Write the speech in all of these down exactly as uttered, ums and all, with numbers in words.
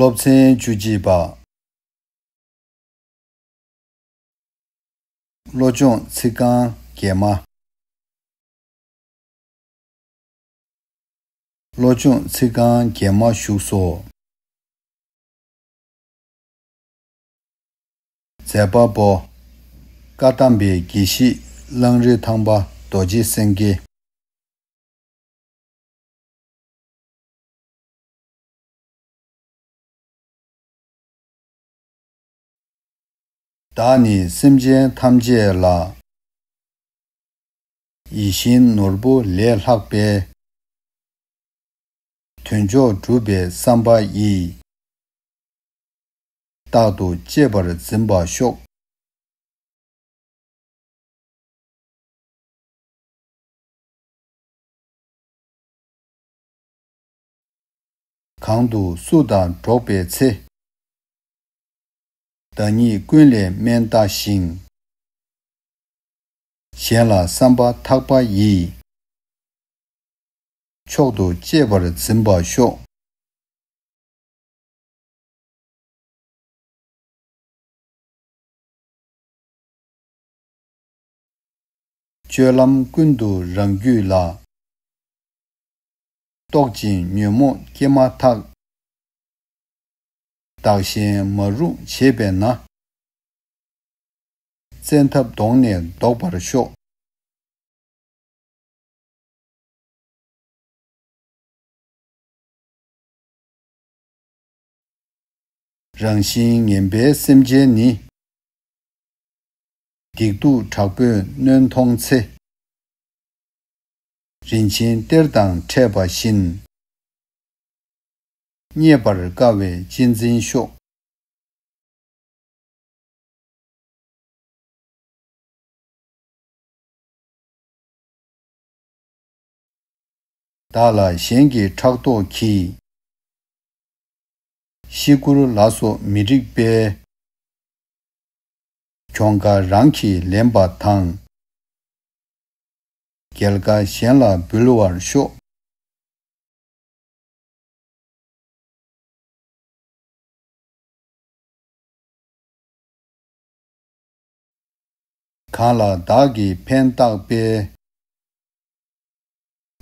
སློབ་ཚན་བཅུ་གཅིག་པ། བློ་སྦྱོང་ཚིག་རྐང་བརྒྱད་མ། བློ་སྦྱོང་ཚིག་རྐང་བརྒྱད་མ་བཞུགས་སོ། མཛད་པ་པོ། བཀའ་གདམས་པའི་དགེ་བཤེས་གླང་རི་ཐང་པ་རྡོ་རྗེ་སེང་གེ། བདག་ནི་སེམས་ཅན་ཐམས་ཅད་ལ། ཡིད་བཞིན་ནོར་བུ་ལས་ལྷག་པའི། དོན་མཆོག་སྒྲུབ་པའི་བསམ་པ་ཡིས། རྟག་ཏུ་གཅེས་པར་འཛིན་པར་ཤོག། གང་དུ་སུ་དང་འགྲོགས་པའི་ཚེ། བདག་ཉིད་ཀུན་ལས་དམན་བལྟ་ཞིང་། གཞན་ལ་བསམ་པ་ཐག་པ་ཡིས། མཆོག་ཏུ་གཅེས་པར་འཛིན་པར་ཤོག། སྤྱོད་ལམ་ཀུན་ཏུ་རང་རྒྱུད་ལ། རྟོག་ཅིང་ཉོན་མོངས་སྐྱེས་མ་ཐག། བདག་གཞན་མ་རུངས་བྱེད་པས་ན། བཙན་ཐབས་གདོང་ནས་བཟློག་པར་ཤོག། རང་བཞིན་ངན་པའི་སེམས་ཅན་ནི། སྡིག་སྡུག་དྲག་པོས་གནོན་མཐོང་ཚེ། རིན་ཆེན་གཏེར་དང་འཕྲད་པ་བཞིན། རྙེད་པར་དཀའ་བས་གཅེས་འཛིན་ཤོག། བདག་ལ་གཞན་གྱི་ཕྲག་དོག་གིས། ཤི་སྐུར་ལ་སོགས་མི་རིགས་པའི། གྱོང་ཁ་རང་གིས་ལེན་པ་དང་། རྒྱལ་ཁ་གཞན་ལ་འབུལ་བར་ཤོག། གང་ལ་བདག་གིས་ཕན་བཏགས་པའི།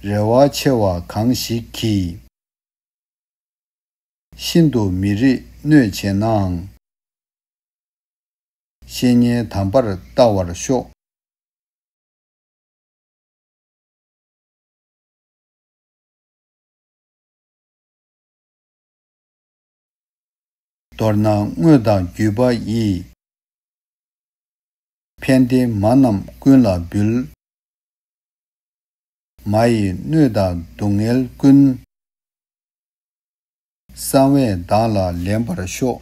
རེ་བ་ཆེ་བ་གང་ཞིག་གིས། ཤིན་ཏུ་མི་རིགས་གནོད་བྱེད་ནའང་། བཤེས་གཉེན་དམ་པར་བལྟ་བར་ཤོག། མདོར་ན་དངོས་དང་བརྒྱུད་པ་ཡིས། ཕན་བདེ་མ་རྣམས་ཀུན་ལ་འབུལ། མ་ཡི་གནོད་དང་སྡུག་བསྔལ་ཀུན། གསང་བས་བདག་ལ་ལེན་པར་ཤོག།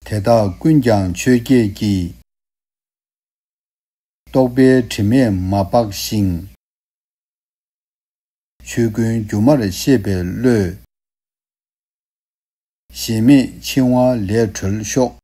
དེ་དག་ཀུན་ཀྱང་ཆོས་བརྒྱད་ཀྱི། རྟོག་པའི་དྲི་མས་མ་སྦགས་ཤིང་། ཆོས་ཀུན་སྒྱུ་མར་ཤེས་པའི་བློས། ཞེན་མེད་འཆིང་བ་ལས་གྲོལ་ཤོག།